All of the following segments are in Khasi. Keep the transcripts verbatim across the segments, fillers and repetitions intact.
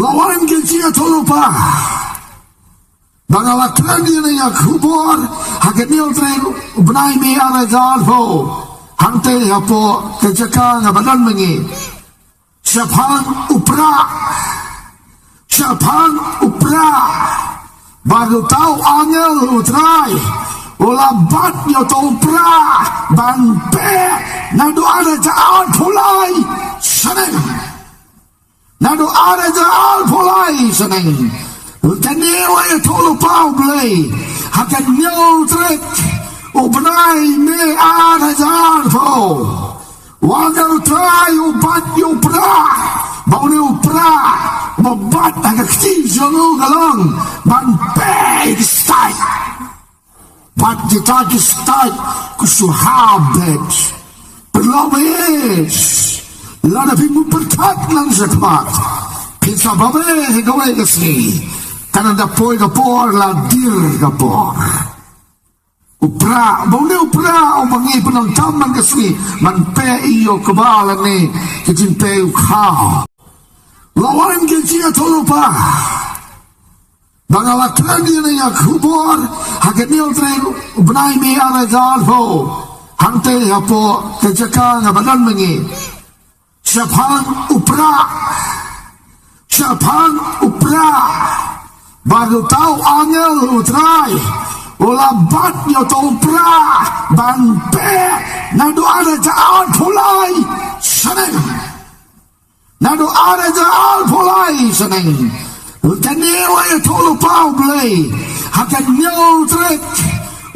La wan ki jingïathuhlypa ba nga la kren ïa kane ka khubor ha ka hynñiew tarik u bnai May ar hajar arphew, hangtei hapoh ka jaka nga ba don mynne. Shaphang u prah, shaphang u prah, bad uta u angel u Trai u la bat ïa uta u prah ban peh naduh ar hajar arphew lai snem. Naduh ar hajar arphew lai snem. Kane la ïathuhlypa u Blei ha ka hynñiew tarik u bnai May ar hajar arphew. U angel u Trai u bat ïa u prah, ba une u prah uba bat ha ka kti jong u ka long ban peh ïa ki stait. Bad kita ki stait ki shu hap beit. Pynlong beit. Lada phi mut pyrkhat nang shakhmat, phin sa babe ha kawei ka sngi. Kan ym da poi ka por, la dier ka por. U prah, ba une u prah uba ngi pyndonkam man ka sngi ban peh ïa u kba lane ka jingpeh u khaw. La wan ki jingïathuhlypa ba nga la kren ïa kane ka khubor ha ka hynñiew tarik u bnai May ar hajar arphew, hangtei hapoh ka jaka nga ba don mynne. Shaphang u prah, shaphang u prah, bad uta u angel u Trai u la bat ïa uta u prah ban peh naduh ar hajar arphew lai snem. Naduh ar hajar arphew lai snem. Kane la ïathuhlypa u Blei ha ka hynñiew tarik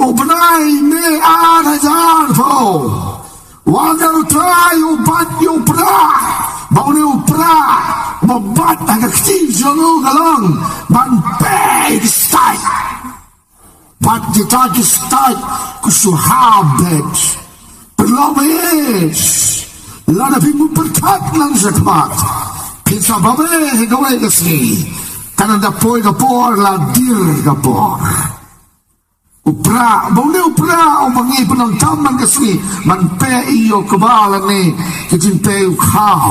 u bnai May ar hajar arphew. U angel u Trai u bat ïa u prah, ba une u prah uba bat ha ka kti jong u ka long ban peh ïa ki stait. Bad kita ki stait ki shu hap beit. Pynlong beit. Lada phi mut pyrkhat nang shakhmat, phin sa babe ha kawei ka sngi. Kan ym da poi ka por, la dier ka por. U prah, ba une u prah uba ngi pyndonkam man ka sngi ban peh ïa u kba lane ka jingpeh u khaw.